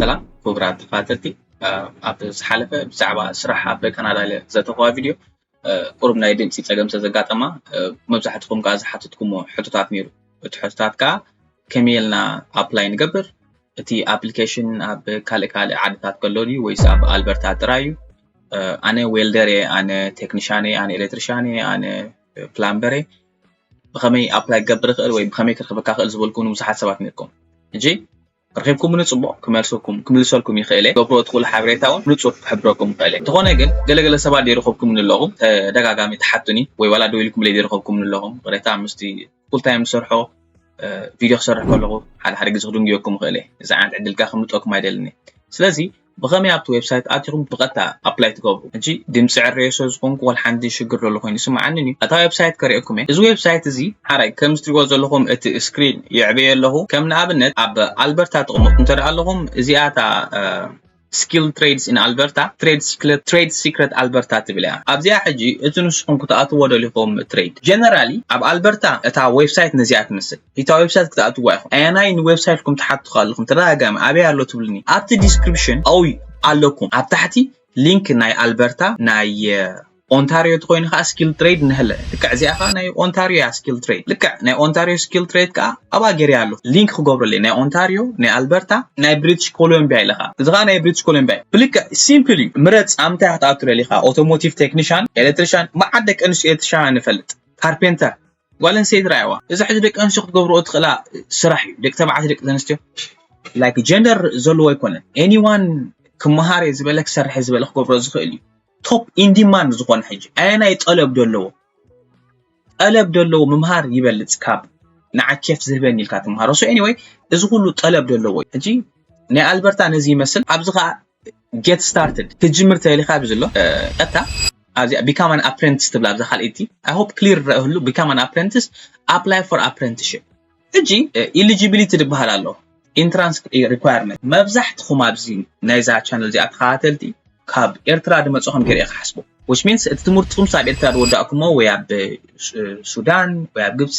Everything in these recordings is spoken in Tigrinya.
ሰላም ክቡራት ተኸታተልቲ፣ ኣብ ዝሓለፈ ብዛዕባ ስራሕ ኣብ ካናዳ ዘተኮዋ ቪድዮ ቁሩብ ናይ ድምፂ ፀገም ስለ ዘጋጠማ፣ መብዛሕትኹም ከዓ ዝሓተትኩሞ ሕቶታት ነይሩ። እቲ ሕቶታት ከዓ ከመይ ኢልና ኣፕላይ ንገብር፣ እቲ ኣፕሊኬሽን ኣብ ካልእ ካልእ ዓድታት ከሎ ድዩ ወይስ ኣብ ኣልበርታ ጥራይ እዩ? ኣነ ዌልደር እየ፣ ኣነ ቴክኒሻን እየ፣ ኣነ ኤሌክትሪሻን እየ፣ ኣነ ፕላምበር እየ። ብኸመይ ኣፕላይ ክገብር እኽእል ወይ ብኸመይ ክረኽበካ እኽእል ዝበልኩኒ ብዙሓት ሰባት ነይርኩም። ሕጂ ረኺብኩምኒ ጽቡቕ፣ ክመልሰኩም ክምልሰልኩም ይኽእል እየ። ገብሮ ትኽእሉ ሓበሬታ እውን ብንጹር ክሕብረኩም ይኽእል እየ። እንተኾነ ግን ገለገለ ሰባት ዘይረኸብኩምኒ ኣለኹም፣ ተደጋጋሚ ትሓቱኒ ወይ ዋላ ደው ኢልኩምለይ ዘይረኸብኩምኒ ኣለኹም። ቅሬታ ምስቲ ፉል ታይም ዝሰርሖ ቪድዮ ክሰርሕ ከለኹ ሓደ ሓደ ግዜ ክድንጉየኩም ይኽእል እየ። እዚ ዓይነት ዕድል ከኣ ክምልጠኩም ኣይደልን እየ። ስለዚ ብኸመይ ኣብቲ ዌብሳይት ኣቲኹም ብቐጥታ ኣፕላይ ትገብሩ? ሕጂ ድምፂ ዕረዮ ስለ ዝኾንኩ ዋላ ሓንቲ ሽግር ዘሎ ኮይኑ ይስምዓኒ እዩ። እታ ዌብሳይት ከርእየኩም እየ። እዚ ዌብሳይት እዚ ሓራይ ከም ዝትሪዎ ዘለኹም እቲ ስክሪን የዕበየ ኣለኹ። ከም ንኣብነት ኣብ ኣልበርታ ተቐመጡ እንተ ደኣ ኣለኹም እዚኣ እታ ስኪል ትሬድስ ኢን ኣልበርታ ትሬድ ሲክሬት ትሬድ ሲክሬት ኣልበርታ ትብል እያ። ኣብዚኣ ሕጂ እቲ ንስኹም ክትኣትዎ ደሊኹም ትሬድ ጀነራሊ ኣብ ኣልበርታ እታ ዌብሳይት ነዚኣ ትመስል። እታ ዌብሳይት ክትኣትዋ ኢኹም። ኣየናይ ንዌብሳይትኩም ትሓቱ ኣለኹም ተደጋጋሚ ኣበይ ኣሎ ትብልኒ። ኣብቲ ዲስክሪፕሽን ኣውይ ኣለኩም ኣብ ታሕቲ ሊንክ ናይ ኣልበርታ ናይ ኦንታሪዮ ተኮይኑ ከዓ ስኪል ትሬድ ንህለ ልክዕ እዚኣ ከዓ ናይ ኦንታሪዮ እያ ስኪል ትሬድ ልክዕ ናይ ኦንታሪዮ ስኪል ትሬድ ከዓ ኣብኣ ገይረ ኣሎ ሊንክ ክገብረለይ ናይ ኦንታሪዮ ናይ ኣልበርታ ናይ ብሪቲሽ ኮሎምቢያ ኢለ ከዓ እዚ ከዓ ናይ ብሪቲሽ ኮሎምቢያ እዩ ብልክዕ ሲምፕል እዩ ምረፅ ኣብ ምንታይ ክትኣቱ ደሊኻ ኣውቶሞቲቭ ቴክኒሻን ኤሌክትሪሻን መዓት ደቂ ኣንስትዮ ኤሌክትሪሻን ንፈልጥ ካርፔንተር ጓል ኣንስተይቲ ረኣይዋ እዚ ሕዚ ደቂ ኣንስትዮ ክትገብርኦ ትኽእላ ስራሕ እዩ ደቂ ተባዕትዮ ደቂ ኣንስትዮ ላይክ ጀንደር ዘለዎ ኣይኮነን ኤኒዋን ክመሃር እየ ዝበለ ክሰርሕ እየ ዝበለ ክገብሮ ዝኽእል እዩ top in demand ዝኾነ ሕጂ ኣየናይ ጠለብ ደለዎ ጠለብ ደለዎ ምምሃር ይበልፅ ካብ ንዓ ኬፍ ዝህበኒ ኢልካ ትምሃሮ so anyway እዚ ኩሉ ጠለብ ደለዎ እዩ ሕጂ ናይ ኣልበርታ ነዚ ይመስል ኣብዚ ከዓ get started ክትጅምር ተሊኻ ኣብዚ ኣሎ ቀጥታ ኣብዚኣ become an apprentice ትብላ ኣብዛ ካልኣይቲ I hope clear ይረአ ህሉ become an apprentice apply for apprenticeship ሕጂ eligibility ዝበሃል ኣሎ entrance requirement መብዛሕትኹም ኣብዚ ናይዛ ቻነል እዚኣ ተኸታተልቲ ካብ ኤርትራ ዝመፅኹም ገይረ እየ ክሓስቦ which means እቲ ትምህርትኹም ኣብ ኤርትራ ዝወዳእኩሞ ወይ ኣብ ሱዳን ወይ ኣብ ግብፂ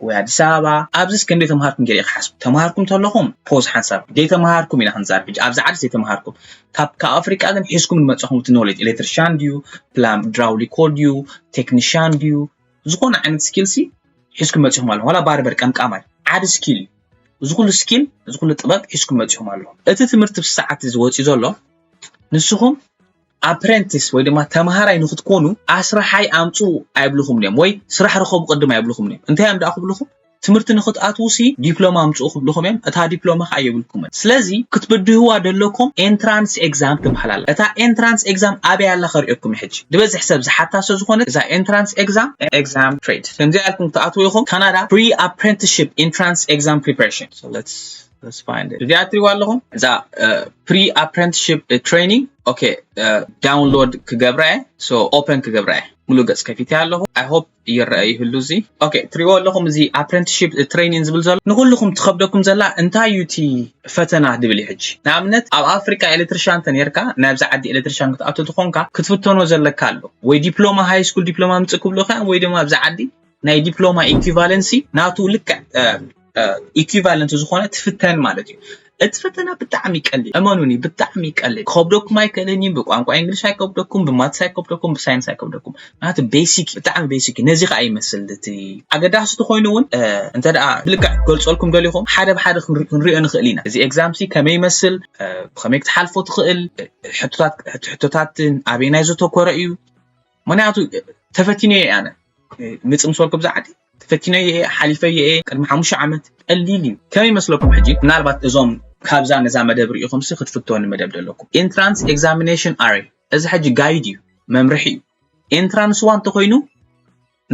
ወይ ኣዲስ ኣበባ ኣብዚስ ከምደይ ተምሃርኩም ገይረ እየ ክሓስቦ ተምሃርኩም ተለኹም ፖዝ ሓንሳብ ደይ ተምሃርኩም ኢና ክንዛር ሕጂ ኣብዚ ዓዲ ዘይተምሃርኩም ካብ ካብ ኣፍሪቃ ግን ሒዝኩም ዝመፅኹም እቲ ኖሌጅ ኤሌክትሪሻን ድዩ ፕላም ድራውሊኮ ድዩ ቴክኒሻን ድዩ ዝኾነ ዓይነት ስኪልሲ ሒዝኩም መፂኹም ኣለኹም ዋላ ባርበር ቀምቃማይ ዓዲ ስኪል እዩ እዚ ኩሉ ስኪል እዚ ኩሉ ጥበብ ሒዝኩም መፂኹም ኣለኹም እቲ ትምህርቲ ብሰዓት እዚ ወፂኡ ዘሎ ንስኹም ኣፕረንቲስ ወይ ድማ ተምሃራይ ንክትኮኑ ኣስራሓይ ኣምፅኡ ኣይብልኹም እዮም ወይ ስራሕ ረኸቡ ቅድም ኣይብልኹም እዮም እንታይ እዮም ደኣ ክብልኹም ትምህርቲ ንክትኣትዉ ሲ ዲፕሎማ ኣምፅኡ ክብልኹም እዮም እታ ዲፕሎማ ከዓ የብልኩምን ስለዚ ክትብድህዋ ደለኩም entrance exam ትበሃል ኣላ እታ entrance exam ኣበይ ኣላ ከርእየኩም ሕጂ ዝበዝሕ ሰብ ዝሓታ ስለ ዝኾነ እዛ entrance exam exam trade ከምዚ ኣልኩም ክትኣትዉ ኢኹም ካናዳ pre apprenticeship entrance exam preparation so let's let's find it እዚኣ ትሪዋ ኣለኹም እዛ pre apprenticeship training okay download ክገብራ እየ so open ክገብራ እየ ሙሉ ገፅ ከፊተ ኣለኹ I hope ይረአ ይህሉ እዚ okay ትሪዎ ኣለኹም እዚ apprenticeship training ዝብል ዘሎ ንኩልኹም ትኸብደኩም ዘላ እንታይ እዩ እቲ ፈተና ድብል እዩ ሕጂ ንኣብነት ኣብ ኣፍሪካ ኤሌክትሪሻን ተነርካ ናብዚ ዓዲ ኤሌክትሪሻን ክትኣቱ ትኾንካ ክትፍተኖ ዘለካ ኣሎ ወይ ዲፕሎማ ሃይ ስኩል ዲፕሎማ ምፅእ ክብሉካ ወይ ድማ ኣብዚ ዓዲ ናይ ዲፕሎማ equivalency ናቱ ልክዕ equivalent ዝኾነ ትፍተን ማለት እዩ እቲ ፈተና ብጣዕሚ ቀሊል እመኑኒ ብጣዕሚ ቀሊል ክኸብደኩም ኣይክእልን እዩ ብቋንቋ እንግሊሽ ኣይከብደኩም ብማትስ ኣይከብደኩም ብሳይንስ ኣይከብደኩም ናቱ basic ብጣዕሚ basic ነዚ ከዓ ይመስል እቲ ኣገዳሲ ተኮይኑ እውን እንተ ደኣ ብልክዕ ክገልፀልኩም ደሊኹም ሓደ ብሓደ ክንሪኦ ንኽእል ኢና እዚ exam ሲ ከመይ ይመስል ብኸመይ ክትሓልፎ ትኽእል ሕቶታትን ኣበይናይ ዘተኮረ እዩ ምክንያቱ ተፈቲነ እየ ኣነ ምፅእ ምስ በልኩ ብዛ ዓዲ ተፈቲነ እየ ሓሊፈ እየ ቅድሚ ሓሙሽተ ዓመት ቀሊል እዩ ከመይ ይመስለኩም ሕጂ ምናልባት እዞም ካብዛ ነዛ መደብ ርኢኹም ሲ ክትፍተወኒ መደብ ደለኩም entrance examination array እዚ ሕጂ guide እዩ መምርሒ እዩ entrance one ተኮይኑ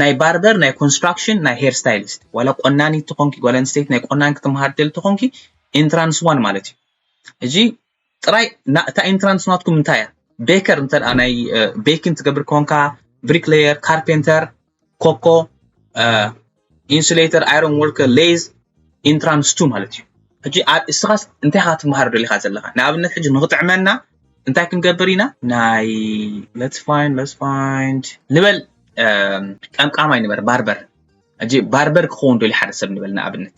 ናይ ባርበር ናይ construction ናይ hair stylist ዋላ ቆናኒት ተኾንኪ ጓል ኣንስተይቲ ናይ ቆናን ክትምሃር ደል ተኾንኪ entrance one ማለት እዩ ሕጂ ጥራይ እታ entrance ናትኩም እንታይ እያ baker እንተ ናይ baking ትገብር ከሆንካ bricklayer carpenter ኮኮ insulator iron worker lathe entrance two ማለት እዩ ሕጂ እስኻስ እንታይ ካ ትምሃር ደሊካ ዘለካ ንኣብነት ሕጂ ንክጥዕመና እንታይ ክንገብር ኢና ናይ let's find let's find ንበል ቀምቃማይ ንበር ባርበር ሕጂ ባርበር ክኸውን ደልዩ ሓደ ሰብ ንበል ንኣብነት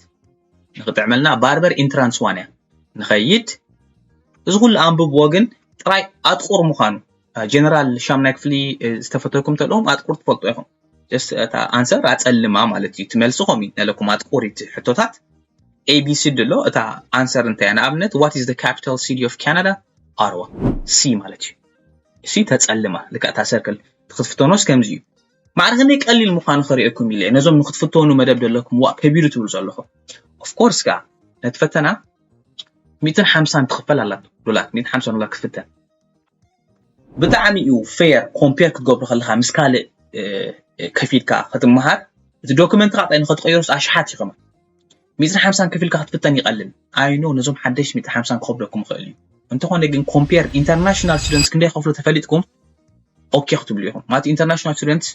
ንክጥዕመልና ባርበር entrance one እያ ንኸይድ እዚ ኩሉ ኣንብብዎ ግን ጥራይ ኣጥቁር ምዃኑ ጀነራል ሻምናይ ክፍሊ ዝተፈተኩም ተለዎም ኣጥቁር ትፈልጡ ኢኹም። እታ ኣንሰር ኣፀልማ ማለት እዩ። ትመልሲ ከም ነለኩም ኣጥቁር እቲ ሕቶታት ኤቢሲ ድሎ እታ ኣንሰር እንታይ እያ? ንኣብነት what is the capital city of Canada? ኣርዋ ሲ ማለት እዩ። ሲ ተፀልማ ልካ እታ ሰርክል ክትፍተኖስ ከምዚ እዩ። ማዕረ ክንደይ ቀሊል ምዃኑ ክርእየኩም ኢለ ነዞም ንክትፍተኑ መደብ ዘለኩም ዋእ ከቢዱ ትብሉ ዘለኹም። ኦፍኮርስ ከዓ ነቲ ፈተና ሚእትን ሓምሳን ትኽፈል ኣላ ዶላር ሚእትን ሓምሳን ዶላር ክትፍተን ብጣዕሚ እዩ ፌር ኮምፔር ክትገብሩ ከለካ ምስ ካልእ ከፊልካ ክትመሃር እቲ ዶክመንት ካ ጣይ ንክትቀይሮስ ኣሽሓት እዩ ከማ ሚእትን ሓምሳን ከፊልካ ክትፍተን ይቀልል። ኣይኖ ነዞም ሓደሽ ሚእትን ሓምሳን ክኸብደኩም ይኽእል እዩ። እንተኾነ ግን ኮምፔር ኢንተርናሽናል ስቱደንትስ ክንደይ ከፍሉ ተፈሊጥኩም ኦኬ ክትብሉ ኢኹም ማለት ኢንተርናሽናል ስቱደንትስ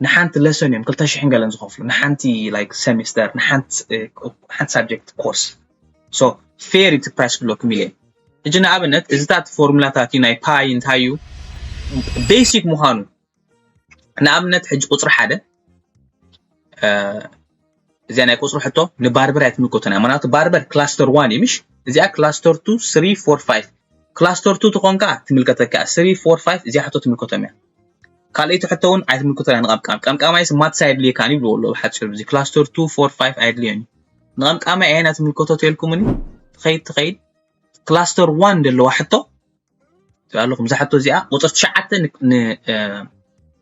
ንሓንቲ ለሰን እዮም ክልተ ሽሕን ገለን ዝኸፍሉ ንሓንቲ ላይክ ሰሚስተር ንሓንቲ ሳብጀክት ኮርስ። ሶ ፌር እቲ ፕራይስ ክብለኩም ኢለ እጂ ንኣብነት እዚታት ፎርሙላታት እዩ ናይ ፓይ እንታይ እዩ ቤሲክ ምዃኑ ንኣብነት ሕጂ ቁፅሪ ሓደ እዚኣ ናይ ቁፅሪ ሕቶ ንባርበር ኣይትምልከቶን እያ ምክንያቱ ባርበር ክላስተር ዋን እዩ ምሽ እዚኣ ክላስተር ቱ ስሪ ፎር ፋይቭ ክላስተር ቱ ትኾንካ ትምልከተካ ስሪ ፎር ፋይቭ እዚኣ ሕቶ ትምልከቶም እያ። ካልኣይቲ ሕቶ እውን ኣይትምልከቶን እያ ንቐምቃም ቀምቃማይስ ማትስ ኣየድልየካን ይብልዎ ኣለዉ ብሓፂሩ እዚ ክላስተር ቱ ፎር ፋይቭ ኣየድልዮን እዩ። ንቐምቃማይ ኣየና ትምልከቶ ተልኩምኒ ትኸይድ ትኸይድ ክላስተር ዋን ዘለዋ ሕቶ ኣለኹም እዛ ሕቶ እዚኣ ቁፅሪ ትሽዓተ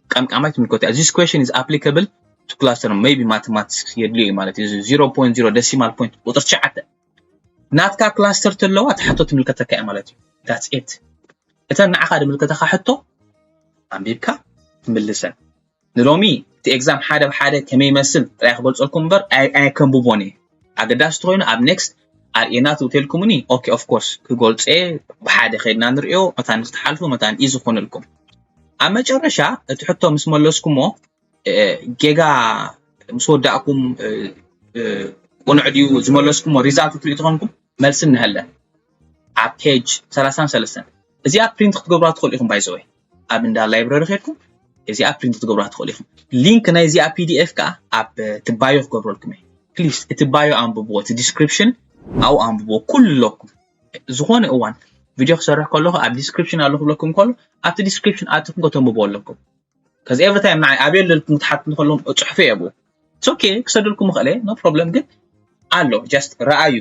ቀምቃማይ ትምልከቶ እያ this question is applicable to cluster maybe mathematics የድልዮ እዩ ማለት እዩ 0.0 decimal point ቁፅሪ ትሽዓተ ናትካ ክላስተር ተለዋ እቲ ሕቶ ትምልከተካ እያ ማለት እዩ that's it እተን ንዓኻ ዝምልከተካ ሕቶ ኣንቢብካ ትምልሰን ንሎሚ እቲ ኤግዛም ሓደ ብሓደ ከመይ ይመስል ጥራይ ክገልፀልኩም እምበር ኣየከንብቦን እየ ኣገዳሲ ተኮይኑ ኣብ ኔክስት ኣርእየና ትብተልኩምኒ ኦኬ ኦፍኮርስ ክገልፀ ብሓደ ከድና ንሪኦ መታን ክትሓልፉ መታን እዩ ዝኾነልኩም ኣብ መጨረሻ እቲ ሕቶ ምስ መለስኩሞ ጌጋ ምስ ወዳእኩም ቁኑዕ ድዩ ዝመለስኩሞ ሪዛልት ትርኢ ትኾንኩም መልሲ እንሀለ ኣብ ፔጅ ሰላሳን ሰለስተን እዚኣ ፕሪንት ክትገብራ ትኽእሉ ኢኹም ባይዘወይ ኣብ እንዳ ላይብረሪ ከድኩም እዚኣ ፕሪንት ክትገብራ ትኽእሉ ኢኹም ሊንክ ናይ እዚኣ ፒዲኤፍ ከዓ ኣብ ትባዮ ክገብረልኩም እየ ፕሊስ እቲ ባዮ ኣንብብዎ እቲ ዲስክሪፕሽን ኣብኡ ኣንብብዎ ኩሉ ኣለኩም ዝኾነ እዋን ቪድዮ ክሰርሕ ከለኹ ኣብ ዲስክሪፕሽን ኣሎ ክብለኩም ከሎ ኣብቲ ዲስክሪፕሽን ኣትኹም ከተንብብዎ ኣለኩም ከዚ ኤቭሪ ታይም ንዓይ ኣበይ ኣለልኩም ክትሓትኒ ከለኹም እፅሕፎ እየ ብኡ ኦኬ ክሰደልኩም ምኽእለ ኖ ፕሮብለም ግን ኣሎ ጀስት ረኣዩ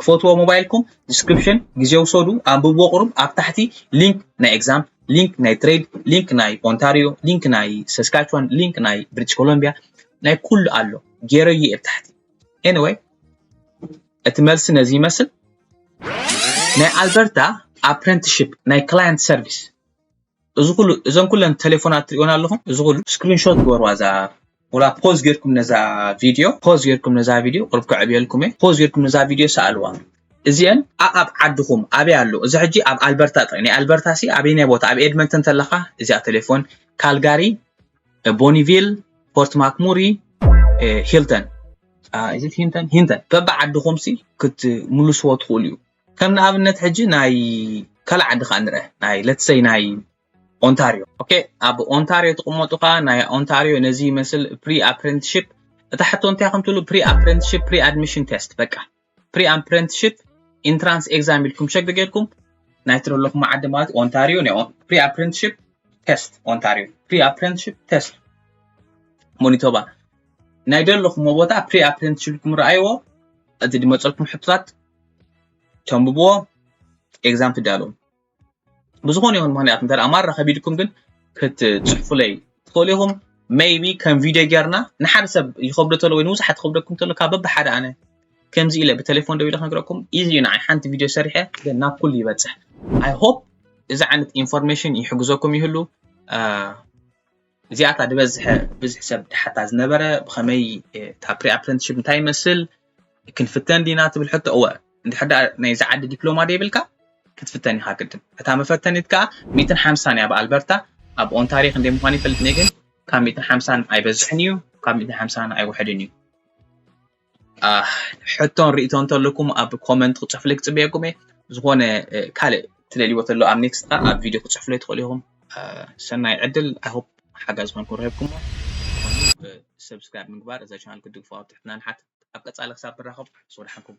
ክፈትዎ ሞባይልኩም ዲስክሪፕሽን ግዜ ውሰዱ ኣንብብዎ ቁሩብ ኣብ ታሕቲ ሊንክ ናይ ኤግዛም ሊንክ ናይ ትሬድ ሊንክ ናይ ኦንታሪዮ ሊንክ ናይ ሰስካችዋን ሊንክ ናይ ብሪቲሽ ኮሎምቢያ ናይ ኩሉ ኣሎ ገይረዩ እየ ታሕቲ ኤኒወይ እቲ መልሲ ነዚ ይመስል ናይ ኣልበርታ ኣፕረንትሽፕ ናይ ክላየንት ሰርቪስ እዚ ኩሉ እዘን ኩለን ቴሌፎናት ትሪእወን ኣለኹም እዚ ኩሉ ስክሪንሾት ግበርዋ እዛ ወላ ፖዝ ጌርኩም ነዛ ቪድዮ ፖዝ ጌርኩም ነዛ ቪድዮ ቁርብ ከዕብየልኩም እየ ፖዝ ጌርኩም ነዛ ቪድዮ ሰኣልዋ እዚአን ኣኣብ ዓድኹም ኣበይ ኣሎ እዚ ሕጂ ኣብ ኣልበርታ ጥራይ ናይ ኣልበርታ ሲ ኣበይናይ ቦታ ኣብ ኤድመንተን ተለኻ እዚኣ ቴሌፎን ካልጋሪ ቦኒቪል ፖርት ማክሙሪ ሂልተን ሂልተን ሂልተን በብዓድኹም ሲ ክትምልስዎ ትኽእሉ እዩ ከም ንኣብነት ሕጂ ናይ ካልእ ዓዲ ከዓ ንርአ ናይ ለትሰይ ናይ ኦንታሪዮ ኦኬ ኣብ ኦንታሪዮ ትቕመጡ ከዓ ናይ ኦንታሪዮ ነዚ ይመስል ፕሪ ኣፕረንትሽፕ እታ ሕቶ እንታይ ከም ትብሉ ፕሪ ኣፕረንትሽፕ ፕሪ ኣድሚሽን ቴስት በቃ ፕሪ ኣፕረንትሽፕ ኢንትራንስ ኤግዛም ኢልኩም ሸግ ጌርኩም ናይ ትረለኹም ዓዲ ማለት ኦንታሪዮ ናይ ፕሪ ኣፕረንትሽፕ ቴስት ኦንታሪዮ ፕሪ ኣፕረንትሽፕ ቴስት ሞኒቶባ ናይ ደለኹሞ ቦታ ፕሪ ኣፕረንትሽፕ ኢልኩም ረኣይዎ እቲ ዝመፀልኩም ሕቶታት ተንብብዎ ኤግዛም ትዳለዉ ብዝኾነ ይኹን ምኽንያት እንተ ማራ ከቢድኩም ግን ክትፅሕፉለይ ትኽእሉ ኢኹም maybe ከም ቪድዮ ጌርና ንሓደ ሰብ ይኸብዶ ተሎ ወይ ንብዙሓት ይኸብደኩም ተሎ ካብ በብሓደ ኣነ ከምዚ ኢለ ብቴሌፎን ደው ኢለ ክነግረኩም ኢዚ እዩ ንዓይ ሓንቲ ቪድዮ ሰሪሐ ግን ናብ ኩሉ ይበፅሕ I hope እዚ ዓይነት ኢንፎርሜሽን ይሕግዘኩም ይህሉ እዚኣታ ዝበዝሐ ብዝሕ ሰብ ድሓታ ዝነበረ ብኸመይ እታ ፕሪ ኣፕረንትሽፕ እንታይ ይመስል ክንፍተን ዲና ትብል ሕቶ እወ እንድሕር ደኣ ናይዚ ዓዲ ዲፕሎማ ደይብልካ ክትፍተን ኢኻ ግድን እታ መፈተኒት ከኣ ሚእትን ሓምሳን እያ ብኣልበርታ ኣብ ኦንታሪዮ ክንደይ ምዃኑ ይፈልጥኒ ግን ካብ ሚእትን ሓምሳን ኣይበዝሕን እዩ ካብ ሚእትን ሓምሳን ኣይውሕድን እዩ ሕቶን ርእቶ እንተለኩም ኣብ ኮመንት ክፅሕፍለይ ክፅበየኩም እየ ዝኾነ ካልእ ትደልይዎ ተሎ ኣብ ኔክስት ኣብ ቪድዮ ክፅሕፍለይ ትኽእሉ ኢኹም ሰናይ ዕድል ኣይሆፕ ሓጋዝ ኮንኩም ረኺብኩሞ ሰብስክራይብ ምግባር እዛ ቻናል ክትድግፉ ኣብ ትሕትና ንሓት ኣብ ቀፃሊ ክሳብ ንራኸብ ሰው ደሓንኩም